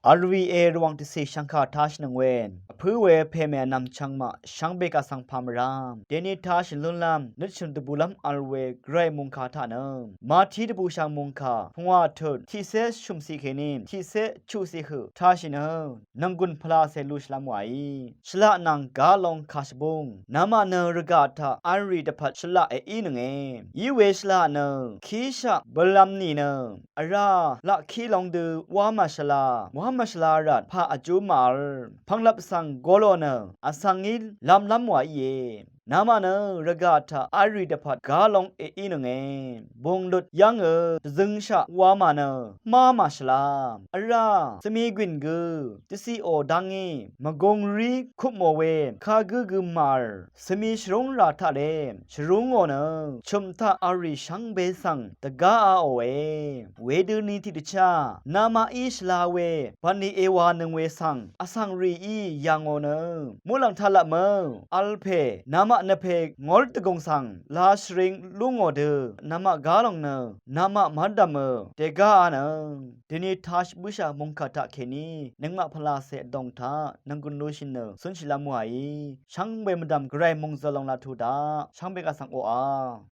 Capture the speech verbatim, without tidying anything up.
Vl rì e Rvwàng tiqcè shvngkà tāshìnøng we, vpǿ we pèmè vnvm chvngmaq shvngbe kaq svng pà mvrá dèní tāshì lúnlv́m nøtshø̀m dvbùlv́m vl we Gvray mòngkà taq nø Mati dvbùshv̀ng mòngkà pungwà tut tiqcé shø̀mciq kèní tiqcé chuqciq høq tāshì nø nv̀nggùn pvlacè lushìlv́m wàí. Shvlaq nvng gá long kàshvbúng. Namaq nø rvgaq taq vl rì dvpvt shvlaq èínønge. Iwe shvlaq nø kíshaq bø̀lvm nìnø vrá laq kí long dø wá màshvla, wá màshvla rvt pà vjú màvl. Pv̀nglvp svng golo nø vsvng í lv̄mlv́m wà íe. Namaq nø rvgaq taq vl rì dvpvt gá long èínønge. Bùnglut yv́ngø dvzøngshaq wamà nø má màshvla. Vrá svmi gwìn gø dvciqò dá ngí mvgūng rí kupmò we kagǿ gø màvl. Svmi shvrúng rà taqle shvrúngò nø chø̀m taq vl rì shvngbe svng dvgáaòe. Wedøni tiqdvchá namaqí shvla we bv̀nlì èwànøng we svng vsvng rìí yv̀ngò nø muqlàng taqlapmø vl pè namaq nvpè ngór dvgùng svng la shvring lúngò dø namaq gá lòng nø namaq mv́rdv̀mø dègáa nø dèní tāshì bǿshà mòngkà taq kèní nøngmaq pvlacè vdòng taq nv̀nggùn lushì nø cúnshìlv́m wàí shvngbe mvdv̀m Gvray mòngzø̀l lòng laq tuq daq shvngbe kaq svng oqà.